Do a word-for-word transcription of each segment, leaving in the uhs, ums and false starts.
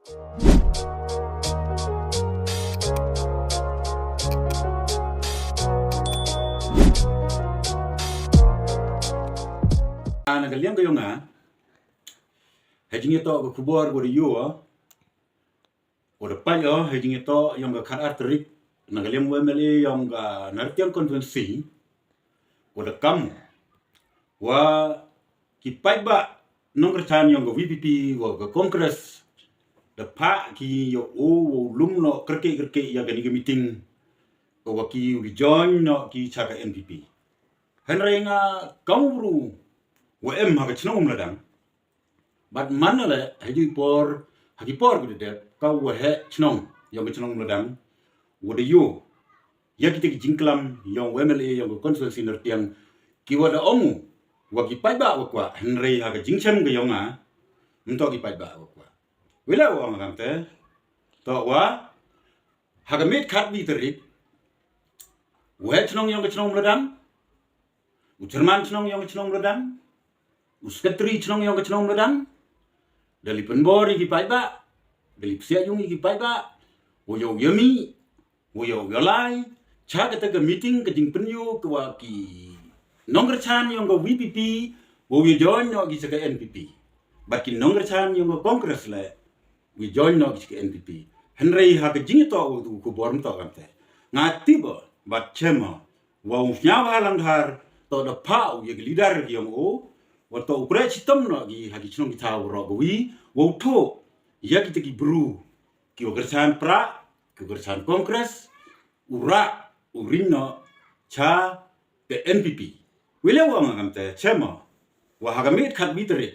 Na ka liang ka yong nga, ha jingïatoh ka khubor ko da ïoh, ko da pait ïoh ha jingïatoh yong ka khat ar tarik na ka liang u M L A yong ka Nartiang constituency, ko da kam wa ki paidbah nongkyrchan yong ka V P P wa ka Congress da phah ki ïa u wow lum noh kyrkieh kyrkieh ïa kani ka meeting, ko wa ki u join noh ki cha ka N P P. Hynrei nga kam u bru wa em ha ka chnong Umladang. Bad man la ha ju i por, ha ki por ki da dep, ka wa heh chnong yong ka chnong Umladang, wa da ïoh ïa kita ki jingklam yong u M L A yong ka constituency Nartiang, ki wa da ong u wa ki paidbah wa kwah, hynrei ha ka jingchem ka yong nga, mynta ki paidbah wa kwah. Wila wa nga kamte, to wa ha ka miet khatwi tarik, u heh chnong yong ka chnong Umladang, u chairman chnong yong ka chnong Umladang, u secretary chnong yong ka chnong Umladang, da li pynbor ïa ki paidbah, da li psiah yung ïa ki paidbah, u ïoh ïa mi, u ïoh ïa lai cha kata ka meeting, ka jingpynïoh ka wa ki nongkyrchan yong ka V P P, u ïoh join noh ki cha ka N P P. Bad ki nongkyrchan yong ka Congress le, u ïoh join noh ki cha ka N P P. Hynrei ha ka jingïatoh wa tu khubor mynta kamte, nga tip bad chem wa u Sniawbhalang Dhar, to da phah u ïa ki leader yong u, wa to u khreh chitom noh ki ha ki chnong ki thaw roh ka wi, wa u thoh ïa kita ki bru, ki wa kyrchan prah, ki wa kyrchan Congress, u rah u ring noh cha ka N P P. Wila wa nga kamte, chem wa ha ka miet khatwi tarik,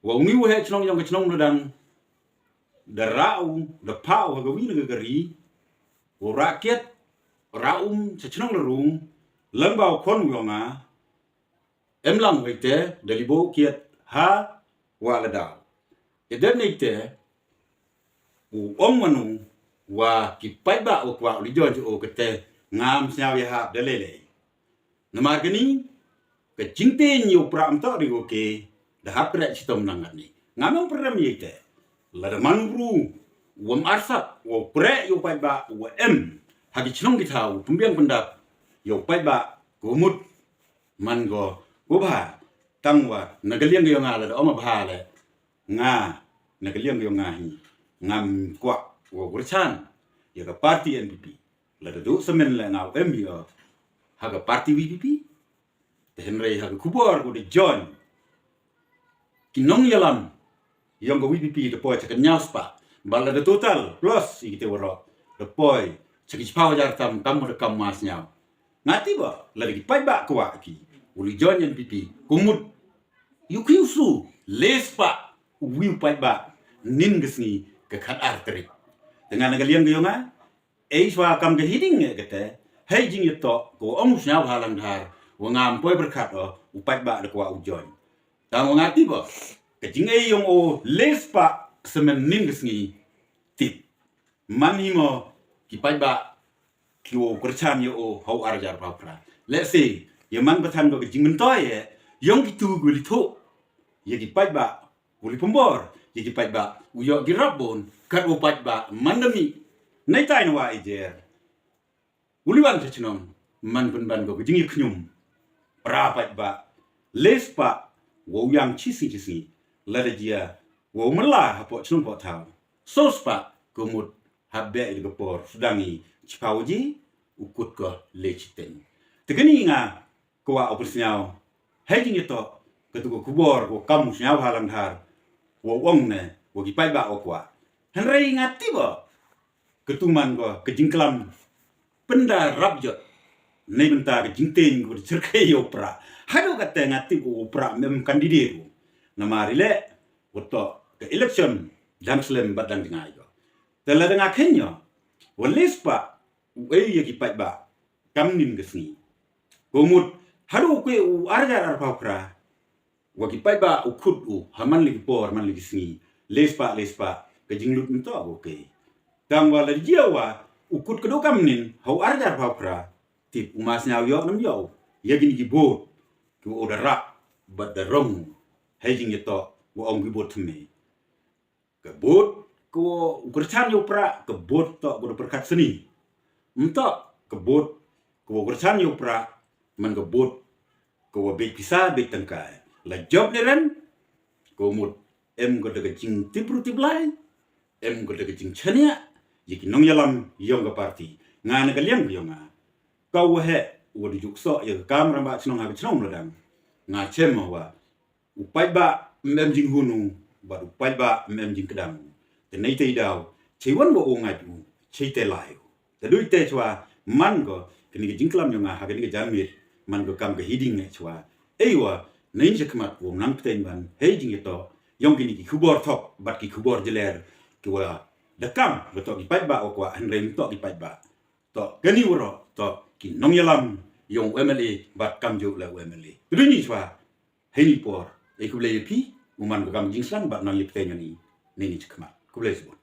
wa u ngi u heh chnong yong ka chnong Umladang, da rah u, da phah u ha ka wi na ka kari, u rah kiet, rah um cha chnong Larung, lang ba u khon u yong nga, em lang wei te, da li bo kiet ha wa la daw. Ïa dep nei te, u ong manu wa ki paidbah wa kwah u li join cho o kate, ngam sniaw ïa hap da lei lei. Namar kani, ka jingteng ïa u prah mynta ri ko ke, da hap khreh chitom nang ngat ni. Ngam ong pyrem ïa te. Lada man u bru, wa em arsap, wa khreh ïa u paidbah, wa em ha ki chnong ki thaw, pynbiang pyndap ïa u paidbah, ko mut man ko, ko bha, tang wa na ka liang ka yong nga lada ong bha le, nga na ka liang ka yong nga hi, ngam kwah wa kyrchan ïa ka party N P P. Lada duh samen le nga u em ïa ha ka party V P P. Te hynrei ha ka khubor ko da join ki nongïalam yong ka V P P da poi cha ka hynñiaw spah, bad lada total plus ïa kite waroh da poi cha ki chiphaw hajar tam, kam da kam ma sniaw. Nga tip ba lada ki paidbah kwah ki u li join N P P, ko mut ïa u khiew shu le spah u wi u paidbah nin ka sngi ka khat ar tarik. Te nga na ka liang ka yong nga, ei shwa kam ka hiding nge kate, hei jingïatoh ko ong u Sniawbhalang Dhar, wa ngam poi pyrkhat o u paidbah da kwah u join. Tang wa nga tip ba ka jingei yong o le spah samen nin ka sngi, tip man hi mo ki paidbah ki wa kyrchan ïa o ha u ar hajar arphaw phra. Let's say ïa man pathan ko ka jingmyntoi ïa yong kitu ko li thoh ïa ki paidbah, u li pynbor ïa ki paidbah, u ïoh ki rap bun, kat u paidbah man da mih. Nei tai na wa i jer, u li wan cha chnong man pynban ko ka jingïakhñium. Pra paidbah le spah wa u ïang chi sngi chi sngi, lada jia wa u mylla hapoh chnong poh thaw, so spah, ko mut hap beh ïa ka por sdang i chiphaw ji, u kut ko le chiteng. Te kani nga kwah u pynsñiaw hei jingïatoh katu ka khubor ko kam u Sniawbhalang Dhar, wa u ong ne wa ki paidbah wa kwah. Hynrei nga tip ba katu man ko ka jingklam pynda rap jot nei bynta ka jingteng ko da chyrkhei ïa u prah. Haduh kate nga tip ko u prah mem candidate u. Namar ile wa toh ka election dang slem bad dang jngai ko. Te lada nga khein ïa wa le spah u ei ïa ki paidbah kam nin ka sngi. Ko mut haduh u kwe u ar hajar arphaw phra, wa ki paidbah u khut u ha man la ki por man la ki sngi, le spah le spah, ka jinglut mynta ko ke. Tang wa la jia wa u kut ka dukam nin ha u ar hajar arphaw phra, tip u ma sñiaw ïoh nam ïoh ïa kini ki vote ki wa u da rah bad da rong hei jingïatoh wa ong ki vote thymmai. Ka vote Ko kyrchan ïa u prah ka bud to ko da pyrkhat seni. Mto ka bud ko kyrchan ïa u prah man ka bud ko wa bej pisa bej tangkai. La jop ne ren ko mut em ko da ka jingtip ruh tip lai, em ko da ka jingchania ïa ki nongïalam ïong ka parti. Nga na ka liang ïong nga ka wa he wa du juk so ïa ka kam ramba chnong ha ka chnong ladang. Nga chem wa u paidbah mem jinghunu bad u paidbah mem jingkdang. Te nei te daw chei wan wa u ngai u chei te lai u. Te dui te chwa man ko kini ka jingklam ïong nga ha kini ka janmit man ko kam ka hiding ne chwa. Ei wa nei je khmat u nang pten ban hei jing ito ïong kini ki khubor thok bad ki khubor jeler ki wa da kam betok ki paidbah wa kwa hynrei mtok ki paidbah. To kani waro to ki nongïalam ïong u M L A bad kam ju la u M L A. Te dui ni chwa hei ni por. Ei khublei ïa phi u man ko kam jingsang bad nang ïa pten ïong ni nei ni je khmat. Khublei sibun.